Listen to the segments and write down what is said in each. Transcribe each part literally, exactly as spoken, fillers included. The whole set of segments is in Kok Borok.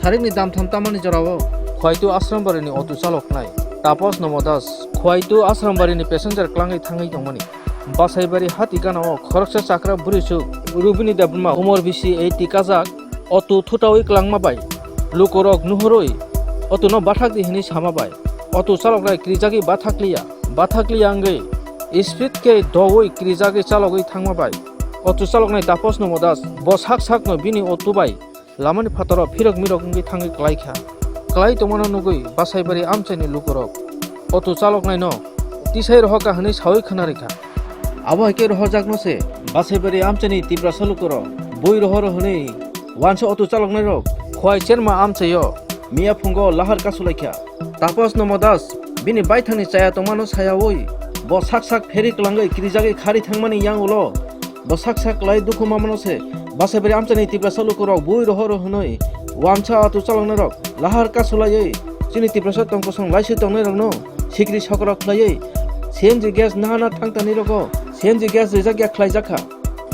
Tharikni dam tham tamani jorao Khwaitu Ashrambarini auto chaloknai Tapos Nomo Das Khwaitu Ashrambarini passenger klangwi thangwi tongmani. Basaibari hati ganao khoroksa chakra bwrwichuk Rubini Debbarma umor bisi eighty kajak auto thutawi klangma bai lukurok nuhurwi auto no bathakdi hwnwi sama bai auto chaloknai krijagwi bathakliya. Bathakliya wngwi speed khe dowi krijagwi chalogwi thangma bai auto chaloknai Tapos Nomo Das bo sak sakno bini auto bai lamani phataro phirok mirok wngwi thangwi klai kha. Klai tongmano nugwi Basaibari amchaini lukurok auto chaloknaino tisai rohorkha hwnwi sawi khwnarikha. Abo hai khe rohorjakno se Basaibari amchaini Tiprasa lukurok bui rohoro hwnwi wansa auto chaloknairok Khwai Cherma amchaio miya phungo lahar kasulaikha. Tapos Nomo Das bini baithangni chaya tongmano sayawi bo sak sak pheri kwlangwi krijagwi khari thangmani yang ulo bo sak sak kwlai dukhu mamano se Basaibari amchaini Tiprasa lukurok bui rohoro hwnwi wansa auto chaloknairok lahar kasulaiwi chini Tiprasa tongkosong laisi tongnairokno sikri sokra khlaiwi C N G gas nahana thangtanirogo C N G gas rijak ya khlaijak kha.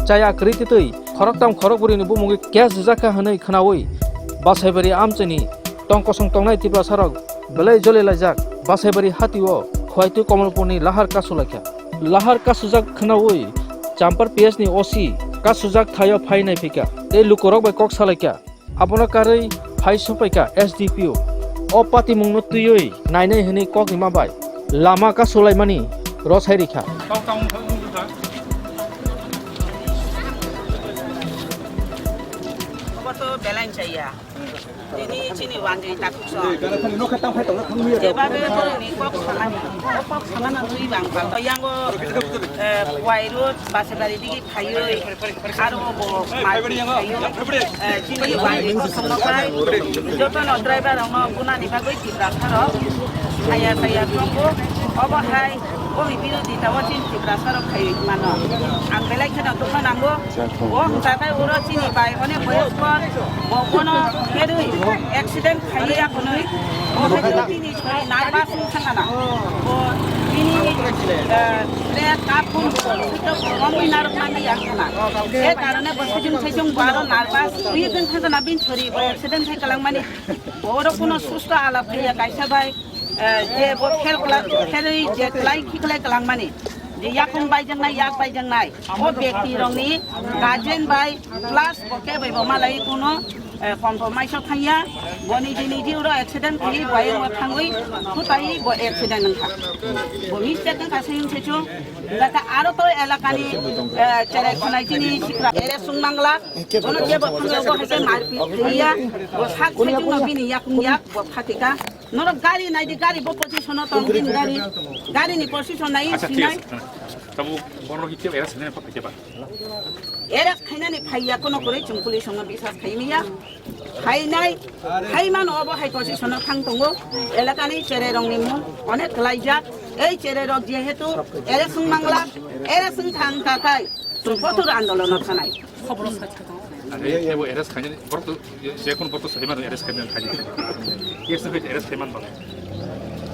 Chaya kwrwi twi twi khoroktham khorokbwrwini bumungwi gas rijak kha hwnwi khwnawi Basaibari amchaini tongkosong tongnai Tiprasarok belai jolilaijak Basaibari hatio Khwaitu Komolpurni lahar kasulaikha. Lahar kasujak khwnawi Champar P S ni O C kasujak thaio phai naiphikha tei lukurok bai kok salaikha. Abono karwi phai sophaikha S D P O. O patimungno twiwi nainai hwnwi kok rima bai lama kasulaimani rosai rikha. Obo to belai chaya. Tini chini wangwi takhuk song. Jebabe borokni kok samani, o kok samani twi bang bang. Yango, eh, Khwai road, Basaibari digi phaiwi, aro bo market phaiwi, eh, chini wangwi kosongno khai. Jotono driver rokno bunani bagwi Tiprasa rok saya saya tongo. Obo hai Bo ni birodita o chini Tiprasa rok khai mano. Ang belai kheno dukha nango. O hwnka khe oro chini bai onek boyosko bo bono kherwi accident khaiwi akhonwi. Bo khe chini sori narba sung thangana. Bo bini, eh, le kapun bo sito bo romwi narwk mani ya khana. E karone bo sejong sejong bo aro narba sung thangana bin sori bo accident khai kalangmani. Bo oro kuno susto alap khaiya kaisa bai. Eh, je bo khel kla-, khelwi je klai khiklai klangmani, je yakung baijaknai, yak baijaknai, o bekti rokni guardian bai plus bo khe bai bo malai kuno, eh, compromise o thangya, bo niji niji oro accident khaiwi bai wngma thangwi thutai bo accident wngkha. Bo mistake wngkha se wngse chung, jata aro to elakani, eh, cherai khonai chini sikra ere sung mangla, bono je bo thangwi bo hai khe marpit khaiya, bo sak sai chungno bini yakung yak bo phatika. Norok gari nai di, gari bo position o tong, bini gari, gari ni position nai. Acha, thik sinai. Ase. Tabo borok hikhe era sinai pa khe ba. Era khainani phaiya kono kore chung police no bisas khaimiya. Khainai, khaimano obo hai position o thang tongo. Elakani cherai rongni mung onek khlaijak. Ei cherai rok jehetu era sung mangla, era sung thang kakai chung kotor andolon o thanai. Are, ebo arrest khainani, borok to, je kono borok to sai mano arrest khainani khainani. Case no arrest khai man bang.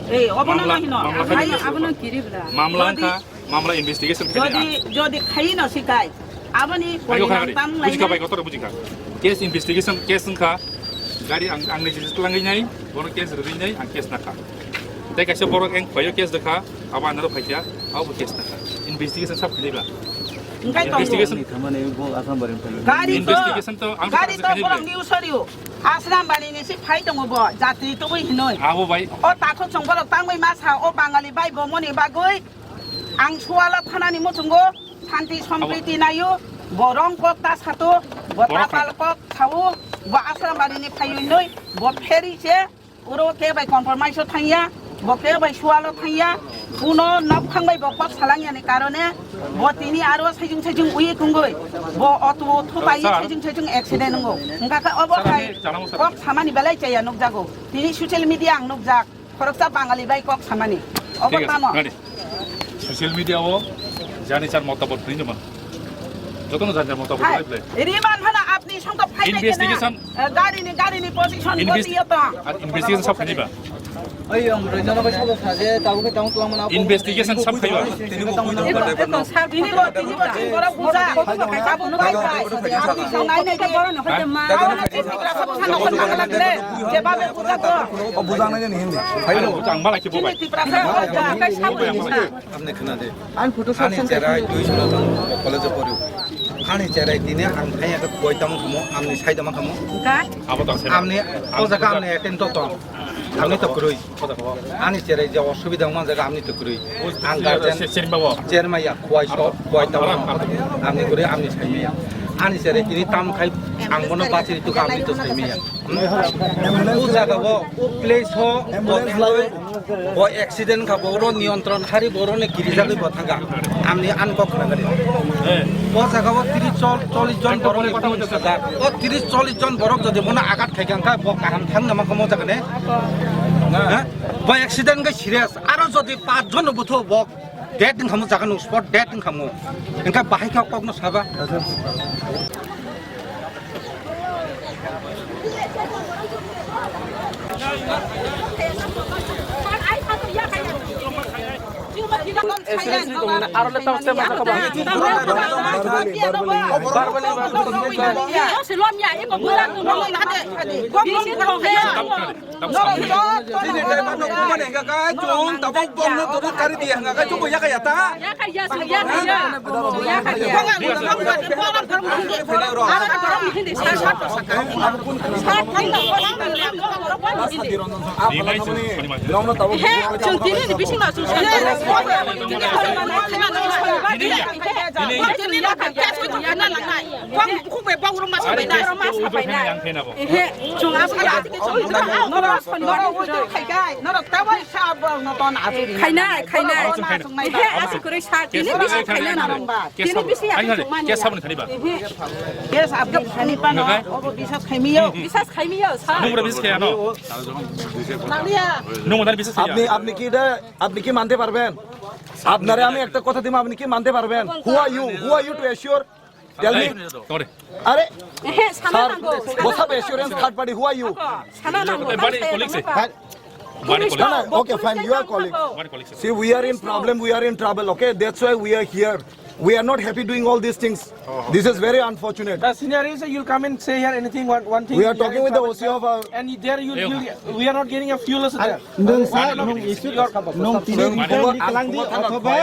Ei, obo no mamla, hino. Mamla khai. Abono kiribla. Mamla wngkha, mamla investigation khai. Jodi, jodi khai no sikai. Aboni ayo kha, tam lai. Bujikha bai kotor bujikha. Case investigation, case wngkha. Gari ang, ang ni jis langwi nai, bono case rwdi nai, ang case nakha. Tei kaisa borok eng payo case dakha, abo anaro phaikya, abo case dakha. Investigation sab khlaiba. Engkai tong. Investigation. Ni thamani bo Assam barim thayo. Gari to, investigation to ang gari to borok ni usoriu. Asram bani ni si phai tongo bo, jatri tubui hinoi. Abo bai. O takhuk song borok tangwi masa, o Bangali bai bo moni bagwi. Ang suala thanani muchungo, santi sompriti nayo, bo rong kok ta sato, bo tapal kok sao, bo Asram bani ni phayui noi, bo pheri se. Oro khe bai compromise o thangya, bo khe bai sualo thangya, kuno nokphang bai bo kok salangyani karone, bo tini aro saijung saijung ui kungoi, bo auto thupai saijung saijung accident wngo. Hingkha khe obo hai kok samani belai chaya nukjago. Tini social media ang nukjak, khoroksa Bangali bai kok samani. Obo tamo. Social media o jani char motabot hwnwi numa. Jotono jani char motabot hai, live live. Riman hana apni songkha phai investigation. Eh, gari ni, gari ni position investigation sab khaniba. Investigation sam khaiba. Ang malai ke bobai. Apni khna de. Ani photo session cherai dui salo tong college o pori. Ani cherai tini ang thaya ke koi tamo thamo, ani sai tamo thamo. Abo tang se. Ani o jaga ani attend to tong. Ani to kurui. Ani cherai je osubida wngma jaga ani to kurui. Ang guardian se, se, babo. Chermaya koi so, koi tamo. Ani kurui, ani sai maya. Ani cherai tini tam khai ang bono bachiri tu kami to sai maya. O jaga bo, o place ho, bo accident kha, bo oro niyantron hari, bo oro ni kirijagwi bo thangkha. Amni an kok khna gari. O jaga bo tris chol-, chollish jon borok ni kung sajak. O tris cholish jon borok jodi bono agat khai kha, bo kaham thang nama kamo jaga ne? Ha? Bo accident khe serious. Aro jodi pach jon butho bo dead wng khamu jaga no, spot dead wng khamu. Engkha bahai kha kok no saba. Chini driver no kumani hingka kha, chwng tabok bokno duduk kari di hingka kha, chwng bo yakha ya ta? Yakha ya, chwng yakha ya. Yakha ya. He, chwng tini ni bising no chwng. Tini ni yakha ya. Bang bukhuk bai bang rwma sabai nai. Rwma sabai nai. Ehe, chwng aswk ya. Norok, norok, norok, norok tawai sa bwrwk no ton aswk. Khainai, khainai. Ehe, aswk kwrwi sa. Tini bisi khainai na. Tini bisi ya chwng mani. Case saboni khani ba? Ehe. Case aboni khani pa no. Obo bisas khaimiyo. Bisas khaimiyo, sa. Nung ora bisas khaya no? Naliya. Nung ora bisas khaya? আপনি, আপনি কি এটা, আপনি কি মানতে পারবেন? আপনারে আমি একটা কথা দিমু, আপনি কি মানতে পারবেন? Who are you? Who are you to assure? Tell me. Hey, tore. Are, sir, what's up, assurance third party? Who are you? Sana nango. Bari colleague se. Bari colleague. No, no, okay, fine, you are colleague. Bari colleague se. See, we are in problem, we are in trouble, okay? That's why we are here. We are not happy doing all these things. This is very unfortunate. The scenario is that you'll come and say here anything, one, one thing. We are talking with the O C of our. And there you, you, we are not getting a fuel also there. Nwng sa, nwng issue, nwng tini return di tlang di, othoba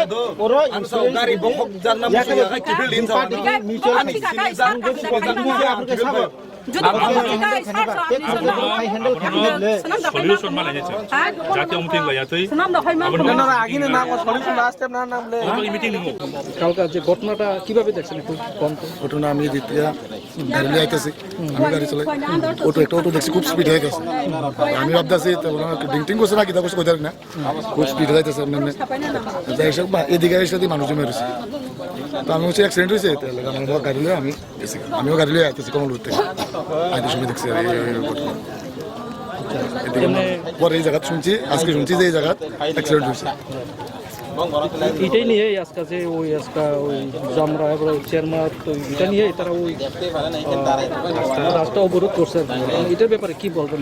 oro insurance gari di, bokhok jarna ya musuya, khe kipil din party sa. Ke mutual ani sini jar, nwng jodi sini party jar, ni se apni ke sabo. Jodi party ke sabo, I handle khamle. Solution ma lainai se. Jate ong tin la ya tui. Aboni nora agini na ko solution last time na na bole. Aboni meeting ningo. কালকা যে ঘটনাটা কিভাবে দেখছেন একটু বলুন তো? ঘটনা আমি দ্বিতীয় গাড়ি লইয়া আইতেছি, আমি গাড়ি চালাই, অটো, একটা অটো দেখছি খুব স্পিড হয়ে গেছে। আমি ভাবতেছি তো ওরা ডিং টিং করছে না কিতা করছে কইতে পারি না, খুব স্পিড হয়ে যাইতেছে এমনি এমনি। যাই হোক, বা এদিকে এসে দিয়ে মানুষ জমে রয়েছে। তো আমি হচ্ছে অ্যাক্সিডেন্ট হয়েছে, তাহলে আমার বাবা গাড়ি লইয়া আমি গেছি, আমিও গাড়ি লইয়া আইতেছি কমলপুর থেকে। আইতে সময় দেখছি আর এই, এই, এই ঘটনা। এদিকে পরে এই জায়গা শুনছি, আজকে শুনছি যে এই জায়গা অ্যাক্সিডেন্ট হয়েছে। এটাই নিয়ে আজকে যে ওই আজকে ওই জামরা এবং চেয়ারম্যান তো এটা নিয়ে তারা ওই, আহ, রাস্তা, রাস্তা অবরোধ করছে আর কি। এটার ব্যাপারে কি বলবেন?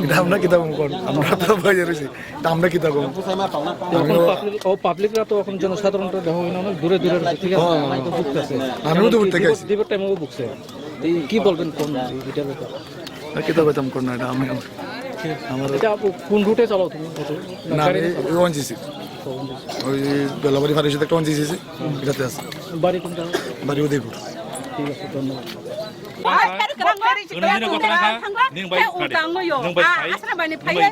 এটা আমরা কিতা কম কর, আমরা তো বাইরে রয়েছি, তা আমরা কিতা কম? এখন আমিও পাবলিক, ও পাবলিকরা তো এখন জনসাধারণরা দেখা হয় না, অনেক দূরে দূরে রয়েছে, ঠিক আছে? হ্যাঁ। আমরা তো ভুগতেছে। আমিও তো ভুগতে গেছি। দিবস টাইমেও ভুগছে। তো এই কি বলবেন কোন এটার ব্যাপারে? না, কিতা কইতাম কোন না, এটা আমি, আমার এটা আপু কোন রুটে চালাও তুমি? অটো? না, না, গাড়ি আমি নিয়ে চালাও? ওই ওয়ান জি সি। তো, ওয়ান জি সি। ওই বেলাবাড়ি ফাঁড়ির সাথে একটা ওয়ান জি সি আছে, হুম। এটাতে আছে। বাড়ি কোনটা? বাড়ি উদয়পুর। ঠিক আছে, ধন্যবাদ। Nung nini kotha kha, ning bai kare. Nung bai phai. Nung bai, yo,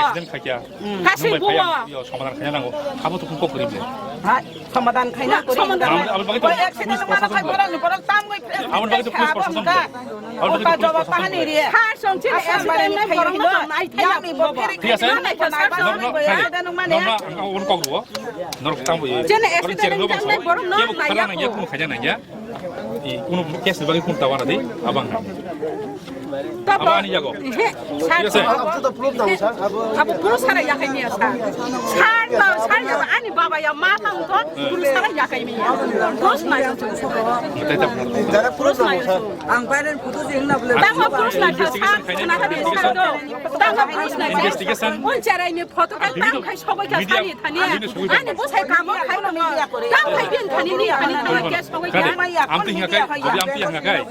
accident khaikya. Nung bai phai, yo, somadan khaina nango. Abo to kok kori bole. Somadan khaina kori. Abo, abo bagwi to police proshashon bo. Abo bagwi to police proshashon bo. Abo bagwi to police proshashon bo. Thik ase? Norok, norok, norok, ang, ang, ang kok rwo. Norok tamo ye. Abo chereng no bangso. Kebo khara nangya, kunu khaina nangya. I, kunu case ni bagwi kunu tawara di, abang. Abo ani jago. He, sir. Yes, sir. Abo to proof nang, sir. Abo proof sara yakai miya, sir. Sir, no, sir, ya, ani baba ya ma tang to, proof sara yakai miya. Proof na ya. Jara proof nang, sir. Ang pairen photo jeng na bole. Tamo proof na, sir. Investigation, khana investigation. Tamo proof na, sir. Investigation. Un charai ni photo kan tang khai sogoi ka sani thani. Ani bwsai kamo khai no. Tang khai bin thani ni thani thani ke sogoi ka. Amti hinga kai, abi amti hinga kai.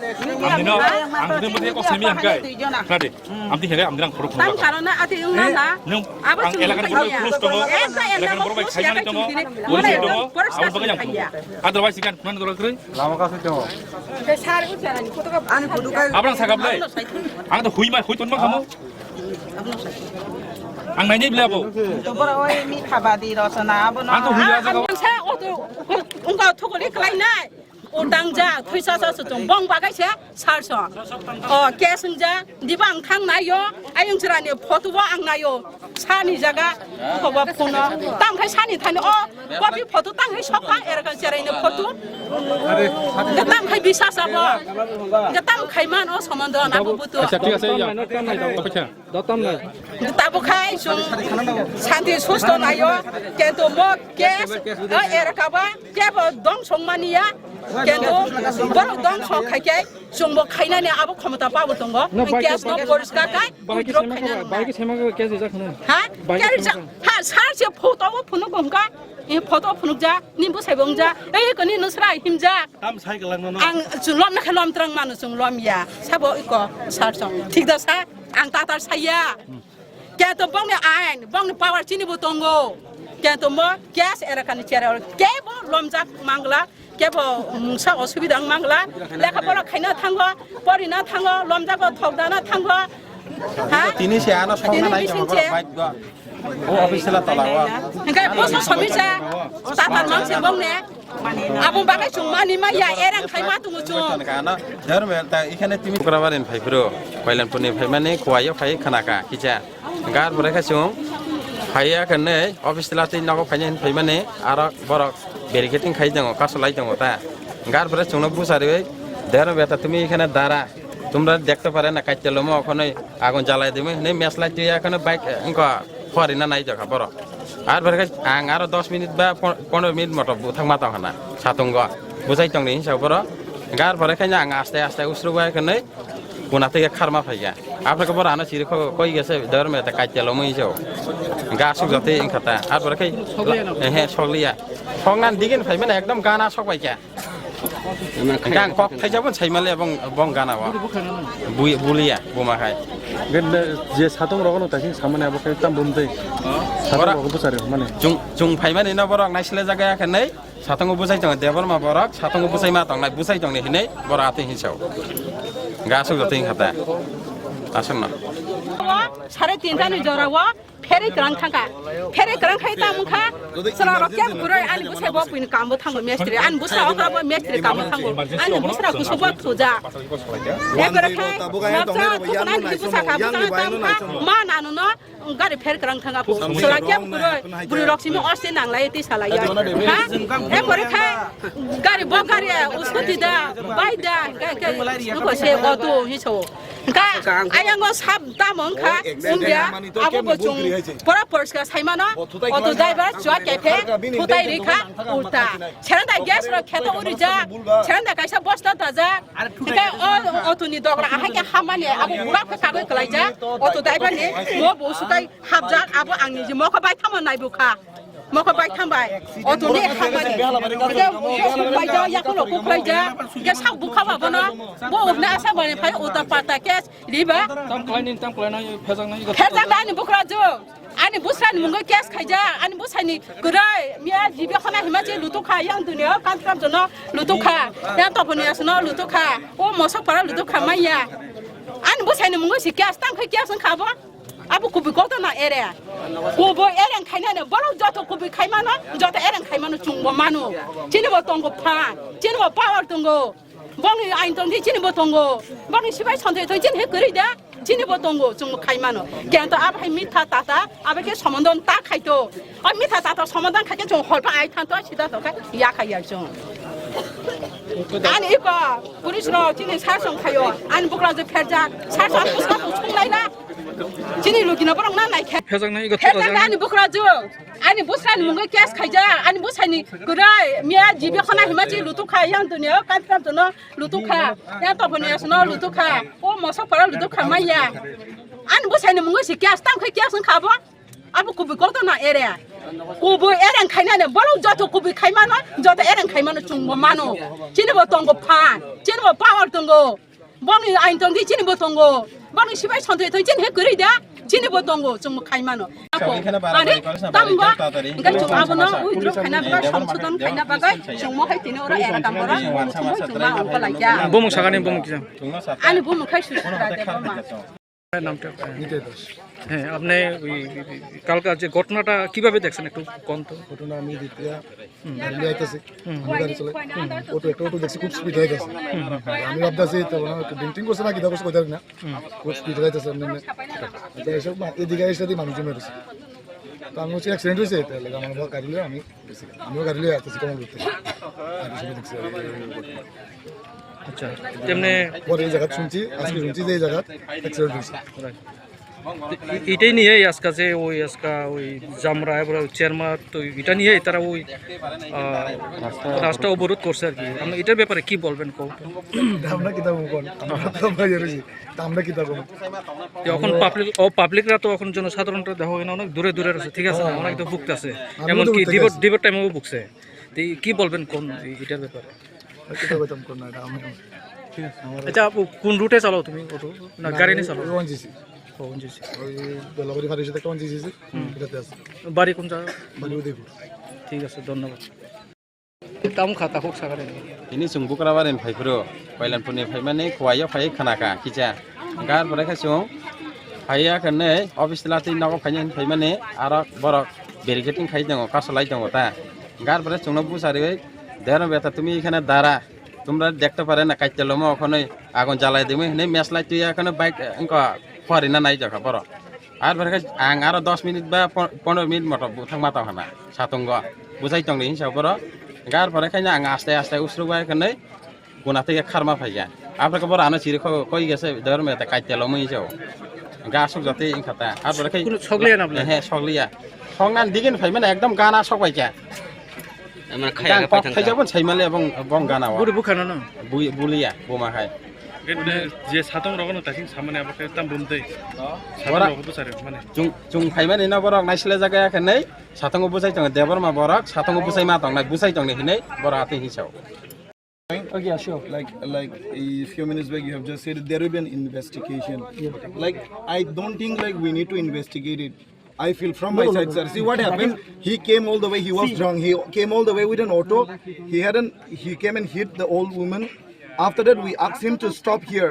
Amti no, amti no mesti kok semi hinga kai. Nade, amti hinga kai, amti rang khorok khorok. Tang karona ati ungna na. Nung, abo ang elakar borok close tongo. Elakar borok bai khai mani tongo. Police tongo. Abo bagai yang tongo. Otherwise ikan kunan dolok kri. Lama kasih tongo. Ani photo kai. Abrang sakap lai. Ang to hui mai hui ton ma kamu. Ang nainai bela bo. To bora oi mi khabadi rosona abo no. Ang to huya jaga. Ang sa o to ungka thukuri klai nai. O dang ja thui sa sa su chung bong bagai se sar so. O kes ung ja di bang thang nai yo. Ayung chira ni photo bo ang nai yo. Sani jaga ko ba phone. Tang khai sani thani o. Kopi photo tang hai sokha, era kan cherai ni photo. Gatang khai bisa sabo. Gatang khai man o somondo na bubutu. Acha, thik ase, ya. Acha. Dotam nai. Tabo khai sung santi susto nayo. Kento mo kes, era kaba, kebo dong song mania. Kento boro dong song khai kai. Chwngbo khainani abo khomota pabo tongo. No, bai gas no poriskar khai, bai withdraw khainani. Bai ke sema ke gas jak khana. Ha? Gas jak. Ha, sar se photo bo phunuk gomka. E photo phunuk ja, ni bwsai bo wngja. Ei ko ni nusra himja. Tam sai galang no. Ang chu lom na khe lom trang manu chung lom ya. Sabo iko sar song. Thik da sa, ang tatar saya. Kento bongni ain, bongni power chini bo tongo. Kento mo gas era kani chera kebo lomjak mangla. Kebo mungsa osubida wng mangla, lekha pora khaina thango, porina thango, lomjago thokdana thango. Ha? Tini se ano songna nai tini tong bisinche. Bike do. O office la tola o. Hingke boso somisa, tatar mangse bongne. Abo bagai chungmani ma ya erang khai ma tungo chung. Kana, dharma ta ikhane timi Kukrabarin phai phro, Koilanpurni phai mani Kuwaio phai khana ka kicha. Gar pore khe chwng phaiya khe nei office la tei nogo phaina hin phaimani aro borok barricading khai tongo, kasolai tongo ta. Gar pore chwngno bwsariwi, "Dero beta tumi ekhane dara, tumra dekte pare na, kaittelomo okhonoi agun jalai dimi," hinwi meslai twiya kheno bike wngkha phorina nai tongkha borok. Ar pore khe ang aro dos minute ba pon-, pondro minute moto buthang ma tongkha na satungo, bwsai tongni hinsa borok. Gar pore khe ang aste aste usruk bai khwnwi Kuna tei kharma phaikha. Aphre khe borok ano chiri kho koi gese dor me ta kaitelo mui jo. Ga suk jati wngkha ta. Ar pore khe ehe sokliya. Soknan digin phaimani ekdom gana sok paikha. Gang kok thaijabon saimale bong bong gana wa. Bui buliya buma khai. Gede je satung rogono taising samani abo khe tam bumtei. Satung rogo bwsari mani. Chung chung phaimani no borok naisle jaga khe nei. Satungo bwsai tongo Debbarma borok, satungo bwsai ma tongnai, bwsai tongni hinwi borok atwi hinsao. Ga aswk jotwi wngkha ta. Aswkno. Sare tinta ni jora o pherwi kwrang thangkha. Pherwi kwrang khai ta wngkha. Chwla rok khe kwrwi ani bwsai bo buini kambo thango mestri. Ani bwsra okra bo mestri kambo thango. Ani bwsra kusu bo thuja. Ekore khai noksa kukunani bwsa kha bwsa ta wngkha. Ma nanu no Gari pher kwrang thang apo. Chwla khe bwrwi, bwrwi rok simi oste nanglai tei salai ya. Ha? E pore kha gari bo gari usko ti da, bai da, khe, khe, nuko se auto hi so. Ka, ayango sab tamo wngkha, wngya, abo bo chung pora poriskar saimano, auto driver chua kephe, thutai rikha, ulta. Serenda gas rok kheto urijak, serenda kaisa bosta dajak, Hingke o, o tuni dogra ahai khe hamani abo burak khe kagoi kwlaijak, o to daibani mo bo sutai hapjak, abo ang niji mokho bai thamo nai bukha, mokho bai thambai, o tuni hamani. Hingke bai ja yakulo kuklaijak, hingke sak bukha ba bono, bo upna asa bani phai uta pata khe riba. Tam khlaini, tam khlaina, phejak nai. Phejak ani bukra ju. Ani bwsrani mungwi case khaijak, ani bwsani kwrwi, miya jibi khona hima je lutuk kha, yang dunia kantram jono lutuk kha, yang toponi asno lutuk kha, o mosok para lutuk kha manya. Ani bwsani mungwi si case tang khai case wngkha bo. Abo kubui kok na ere. Kubui ereng khainani, borok joto kubui khaimano, joto ereng khaimano chwngbo mano. Chini bo tongo phan, chini bo power tongo. Bongni ain tongdi chini bo tongo. Bongni sibai sonthoi thoi chini he kwrwi da. Chini bo tongo, chwng bo khai mano. Kento abo hai mitha tata, abo khe somondo ta khai to. O mitha tata somondo khai khe chwng holpa ai than to, sida to khe ya khai ya chwng. Ani iko police rok chini sar song khayo. Ani bukra je pherjak. Sar song puska song sung lai na. Chini lugi na borok na nai khe. Pherjak na iko pherjak na ani bukra je. Ani busra ni mungo case khaija. Ani busra ni kurai miya jibi khona himachi lutu kha yang dunia kan pram tono lutu kha. Yang to bani asno lutu kha. O moso para lutu kha maya. Ani busra ni mungo si case tam khe case kha bo. Abo kubui kok to na ere. Kubui ere khainani borok joto kubui khaimano, joto ere khaimano chwngbo mano. Chini bo tongo phan, chini bo power tongo. Boni ain tongdi chini bo tongo. Boni sibai sontoi tong chini he kwrwi da, chini bo tongo chwngbo khaimano. Ako, ani, tamgo, engka chwng abono withdraw khaina bagwi, songsodon khaina bagwi, chwngmo hai tini oro ere kam oro, chwngmo chwngma ongko laikya. Bumung sakani bumung kisa. Ani bumung khai Sushmita Debbarma. নামটা? নিতাই দাস। হ্যাঁ, আপনি ওই কালকার যে ঘটনাটা কিভাবে দেখছেন একটু কোন তো? ঘটনা আমি দেখতে হুম। গাড়ি নিয়ে আইতেছি। হুম। আমি গাড়ি চালাই। হুম। অটো, একটা অটো দেখছি খুব স্পিড হয়ে গেছে। হুম, হুম, হুম। আমি ভাবতেছি তো মনে হয় ড্রিঙ্কিং করছে না কি, দেখো কোথাও না। হুম। খুব স্পিড হয়ে গেছে এমনি এমনি। আচ্ছা, এসব মা-, এদিকে এসে দিয়ে মানুষ জমে রয়েছে। তো আমি হচ্ছে অ্যাক্সিডেন্ট হয়েছে, তাহলে আমার গাড়ি নিয়ে আমি গেছি। আমিও গাড়ি নিয়ে আসতেছি কমলপুর থেকে। আর কিছু দেখছি, এই ঘটনা। আচ্ছা, তেমনি পরে এই জায়গা শুনছি, আজকে শুনছি যে এই জায়গা অ্যাক্সিডেন্ট হয়েছে। রাইট। এ-, এটাই নিয়েই আজকে যে ওই আজকে ওই জামরা, এবার চেয়ারম্যান তো এটা নিয়েই তারা ওই, আহ, রাস্তা রাস্তা অবরোধ করছে আর কি। আপনি এটার ব্যাপারে কি বলবেন, কও তো? আমরা কিতা বলবো? আমরা তো বাইরে রয়েছি। তা আমরা কিতা বলবো? যে এখন আমরা পাবলিক, ও পাবলিকরা তো এখন জনসাধারণরা দেখো এখানে অনেক দূরে দূরে আছে, ঠিক আছে? হ্যাঁ। অনেক তো ভুগতেছে। আমিও তো এমনকি ভুগতে ডিভোর্স, আছি। ডিভোর্স টাইমেও ভুগছে। তো এই কি বলবেন কোন এই, এটার ব্যাপারে? আর কিতা বলতাম কোন না, এটা আমি ঠিক আছে। আচ্ছা, আপু, কোন রুটে চালাও তুমি অটো? না, না, গাড়ি নিয়ে চালাও? One G C. ও, ওয়ান জি সি। ওই বেলাবাড়ি ফাঁড়ির সাথে একটা ওয়ান জি সি আছে, হুম। এটাতে আছে। বাড়ি কোন জায়গা? বাড়ি উদয়পুর। ঠিক আছে, ধন্যবাদ। Tam khata khok sakare. Ini chwng Bukrabari ni phai phuru, Kailanpur ni phaimani Khowai o phai khana kha kisa. Gar pore khe chwng phai ya khe nei office la twi nogo phaina hin phaimani aro borok barricading khai tongo, kasolai tongo ta. Gar pore chwngno bwsariwi, "Dero beta tumi ekhane dara, tumra dekhte pare na, kaitya lomo okhonoi agun jalai dimi," hinui meslai twi ya kheno bike wngkha pharina nai jokha borok. Ar pore khe ang aro dos minute ba pon-, pondro minute moto bwthang ma tong hana satungo. Bwsai tongdi hinsa borok. Ar pore khe ang aste aste usruk bai khe nei guna tei kharma phaikha. Ar pore khe borok ano chiri kho-, koi gese dor me ta kaitelo mui jao. Ga asuk jate wngkha ta. Ar pore khe kuno sokliya na bole? He, sokliya. Soknan digin phai mane ekdom gana sok bai kha. Amra khaya Gang khe paithang kha. Thaijak bon saimale bong, bong gana wa. Buru bukhana no? Bui-, buliya, buma khai. Gate ne je satong rogo no taking samani abo khe tam bumtei. Satong Ora- rogo bwsari mane. Chung, chung phaimani no borok naisle jaga ya khe nei, satongo bwsai tongo Debbarma borok, satongo bwsai ma tongnai, bwsai tongni hinui borok atwi hinsao. Okay, yeah, sure. Like, like a few minutes back, you have just said there will be an investigation. Yeah. Like, I don't think, like, we need to investigate it. I feel from No, my no, side, no. Sir. See what That happened? is He came all the way. He was See drunk. He came all the way with an auto. He had an. He came and hit the old woman. After that, we asked him to stop here,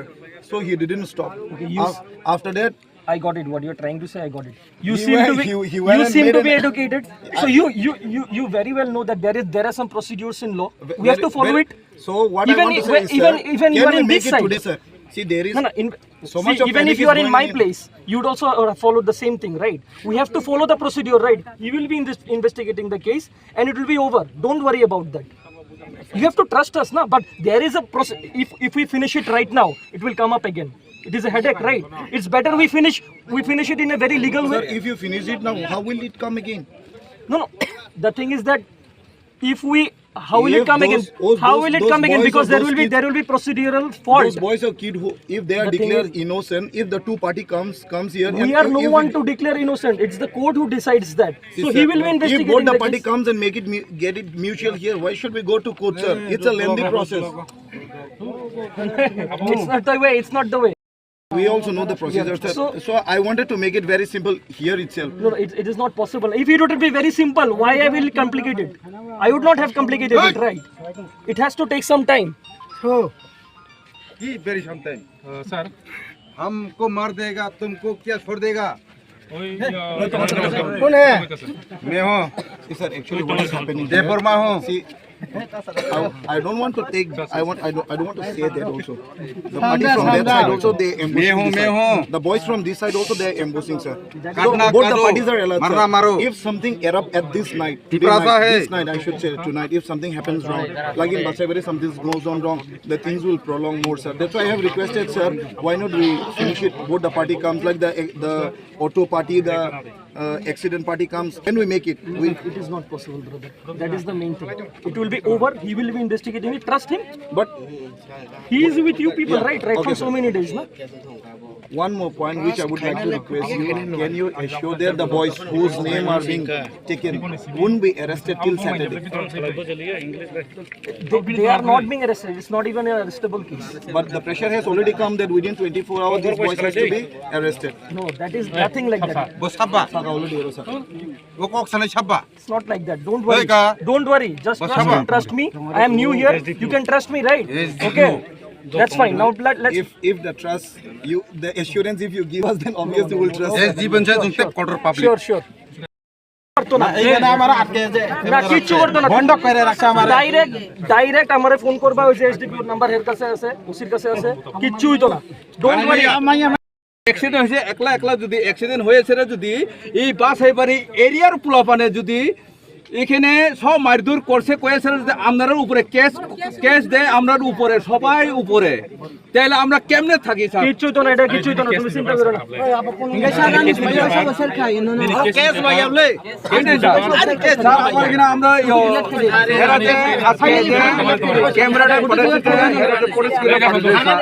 so he didn't stop. Okay, you Af- s- after that, I got it. What you're trying to say, I got it. You He seem went- to be, he- he went you and seem made to an be educated. So you, you, you, you very well know that there is, there are some procedures in law. Ve- We have very- to follow very- it. So what I Even want to if, say is, even, sir, even can you are we in make this it side. Today, sir? See, there is No, no, in, so see, much of even if panic you is are in going my in. Place, you'd also, uh, follow the same thing, right? We have to follow the procedure, right? You will be in this investigating the case, and it will be over. Don't worry about that. You have to trust us, na. But there is a process. If, if we finish it right now, it will come up again. It is a headache, right? It's better we finish, we finish it in a very legal Sir, way. If you finish it now, how will it come again? No, no. The thing is that if we, how will If it come again? Those, those, How those, will it those come again? Boys, Because there those will be, kids, there will be procedural fault. Those boys or kid who, if they are The thing declared is innocent, if the two party comes, comes here, We and are if, no if one it to declare innocent. It's the court who decides that. See, So he sir, will be if investigating both the the party case. Comes and make it mu- get it mutual here, why should we go to court, sir? It's a lengthy process. It's not the way. It's not the way. We also know the procedure, sir. So, So I wanted to make it very simple here itself. No, no, it, it is not possible. If it would be very simple, why I will complicate it? I would not have complicated it, right? It has to take some time. Oh. Ki very sometime. Uh, sir. हमको मार देगा, तुमको क्या छोड़ देगा? कोई, uh, कौन है? मैं हूँ। Sir, actually what is happening here? Debbarma हूँ। See, I, I don't want to take, I want, I don't, I don't want to say that also. The party from that side also, they ambushing this side. The boys from this side also, they ambushing, sir. So both the parties are alert, sir. If something erupt at this night, this night, I should say tonight, if something happens wrong, like in Basaibari, something goes on wrong, the things will prolong more, sir. That's why I have requested, sir, why not we finish it? Both the party comes, like the, the auto party, the uh, accident party comes, can we make it? We It is not possible, brother. That is the main thing. It will be over. He will be investigating it. Trust him. But He is with you people, right? Right from so many days, na? One more point which I would like to request you. Can you assure that the boys whose name are being taken won't be arrested till Saturday? They, they are not being arrested. It's not even an arrestable case. But the pressure has already come that within twenty-four hours these boys has to be arrested. No, that is nothing like that. Bo sabba. Saka already arrested. Bo kok sanai sabba. It's not like that. Don't worry. Don't worry. Just trust me. Trust me. I am new here. You can trust me, right? Okay. That's fine. Now let, let's If, if the trust, you, the assurance, if you give us, then obviously we'll trust. Yes, jiban sa jungte quarter public. Sure, sure. করতো না। না, এইখানে আমার আটকে আছে। না, কিচ্ছু করতো না। বন্ধক করে রাখছে আমার। Direct, direct আমারে ফোন করবা, ওই যে এসডিপিওর নাম্বার এর কাছে আছে, ওসির কাছে আছে, কিচ্ছু হইতো না। Don't worry। এক্সিডেন্ট হয়েছে, একলা একলা যদি এক্সিডেন্ট হয়েছে রে, যদি এই বাস হয়ে পারে এরিয়ার পোলাপানে যদি এখানে সব মারধর করছে, কয়েছে যদি আপনার উপরে কেস, কেস দেয় আপনার উপরে, সবাই উপরে, তাহলে আমরা কেমনে থাকি স্যার? কিচ্ছু তো না, এটা কিচ্ছু তো না, তুমি চিন্তা করো না। কেস ভাই আপনি? স্যার, আমার এখানে আমরা ইয়ো, এরা যে আজকে যে ক্যামেরাটা ফুটেজ, এরা যে ফুটেজ করে পাঠিয়েছে, স্যার।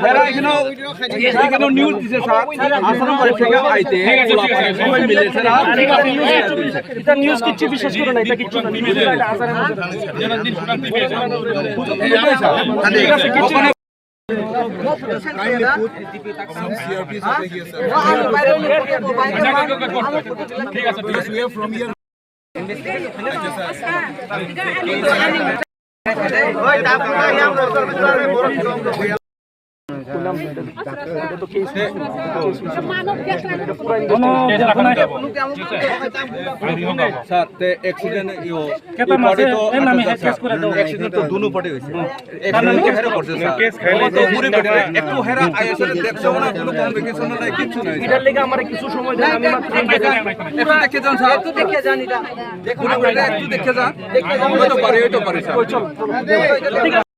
এরা এখানে, এখানে নিউজ দিছে স্যার, আসাম বাড়ি থেকে আইতে, সবাই মিলে স্যার। এটা নিউজ কিচ্ছু বিশ্বাস করো না, এটা কিচ্ছু না। Kindly put some C R Ps over here, sir. Because we are from here. কোনো স্যার, তে অ্যাক্সিডেন্ট ইয়ো, কেতা এই মাসে পার্টি তো এ নামে আচ্ছা, কেস করে দাও। অ্যাক্সিডেন্ট তো দুনো পার্টি হয়েছে। অ্যাক্সিডেন্ট তো হেরা করছে, স্যার। কেস খাইলে তো পুরি বেটা, একটু হেরা আইসে দেখছে না, কোনো কমিউনিকেশন নাই, কিচ্ছু নাই, স্যার। এটার লেগে আমার কিছু সময় দেন, আমি মাত্র একটু দেখে যান, স্যার। একটু দেখে যান এটা। দেখুন, এটা একটু দেখে যান। হয়তো পারে, হয়তো পারে, স্যার। চল, চল। ঠিক আছে।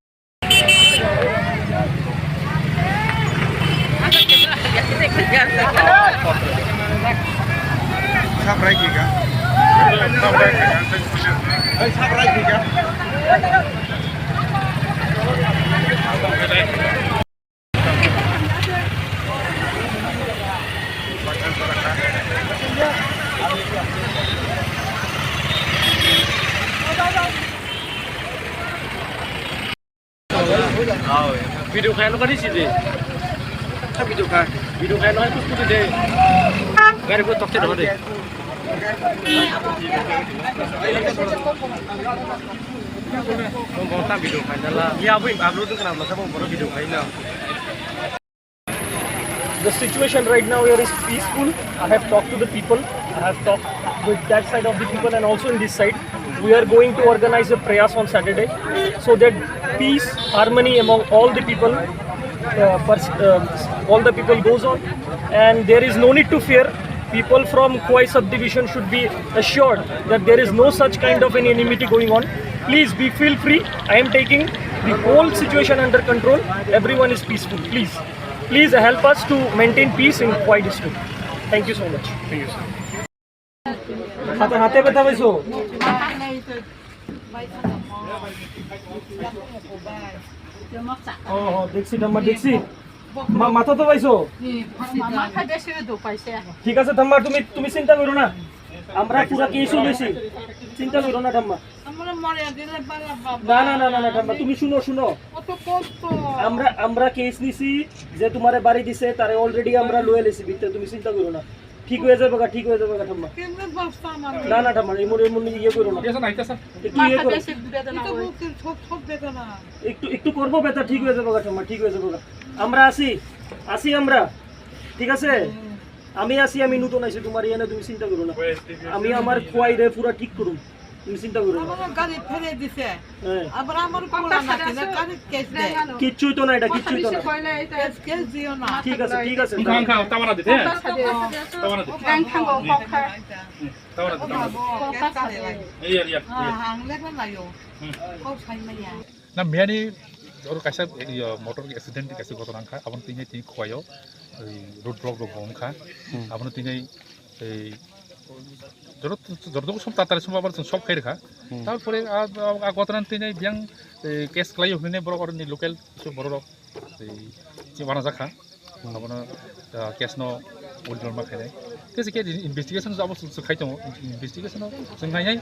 Video khai no kari si de. Video khai, video khai no kari si de. Gari ko tokte do de. Mo ta video khai dala. Ya bui upload kana masa mo video khai na. The situation right now here is peaceful. I have talked to the people. I have talked with that side of the people and also in this side. We are going to organize a prayers on Saturday so that peace, harmony among all the people, uh, pers- uh, all the people goes on, and there is no need to fear. People from Khowai subdivision should be assured that there is no such kind of an enmity going on. Please be feel free. I am taking the whole situation under control. Everyone is peaceful. Please. Please help us to maintain peace in Khowai district. Thank you so much. Thank you, sir. হাতে, হাতে ব্যথা পাইছো? ও, ও, দেখছি, ঠাম্মা, দেখছি। মা-, মাথা তো পাইছো? ঠিক আছে, ঠাম্মা, তুমি, তুমি চিন্তা করো না। আমরা পুরা কেস লইছি। চিন্তা করো না, ঠাম্মা। না, না, না, না, না, ঠাম্মা, তুমি শুনো, শুনো। আমরা, আমরা কেস নিছি, যে তোমারে বাড়ি দিছে, তারে already আমরা লয়ে লেছি ভিতরে, তুমি চিন্তা করো না। ঠিক হয়ে যাবে গা, ঠিক হয়ে যাবে গা, ঠাম্মা। না, না, ঠাম্মা, এমন, এমন ইয়ে করো না। একটু ইয়ে করো। একটু, একটু করবো ব্যথা, ঠিক হয়ে যাবে গা, ঠাম্মা, ঠিক হয়ে যাবে গা। আমরা আছি, আছি আমরা, ঠিক আছে? আমি আছি, আমি নতুন আইছি, তোমার ইয়ানে তুমি চিন্তা করো না। আমি আমার খোয়াই রে পুরা ঠিক করুম, তুমি চিন্তা করো না। আমার গাড়ি ফেলে দিছে। হ্যাঁ। আবার আমার পোলা নাতি না, গাড়ি কেস দেয়। কিচ্ছুই তো না, এটা কিচ্ছুই তো না। কেস, কেস দিও না। ঠিক আছে, ঠিক আছে। Wngkha, wngkha, tabana di, he? Tabana di. Ang thango, kokha. Tabana di, tabana di. Kokha sa. Iya, iya, iya. Ang lekha nayo. Hmm. Kok sai maya. Na miyani oro kaisa, iyo, motor accident kaisa ghotona wngkha, aboni tini, tini khowai o, oi, road block rok bo wngkha. Hmm. Aboni tini, ei, joro, joro som tatari som abar chwng sok khai rwkha. Hmm. Tarpore a, a, a ghotona tini biyang, ei, case khlai o hwnwi borok oroni local kisa borok rok, ei, chini wana jakha. Abono, ah, case no withdraw ma khainai. Case ke investigation abo se khai tongo. Investigation no chwng nainai.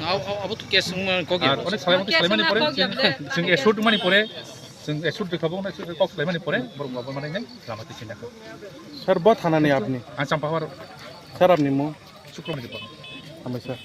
Abo, abo, abo to case wngma kok ya. Ar onek salai mani, salai mani pore, chwng, chwng assured mani pore, chwng assured dekha bo, onek kok salai mani pore, borok abo mani nai lama twi sinda kha. Sir, bo thana ni apni? Ang Champahar. Sir, apni mung? Sukrom ni pore. Hambai sir.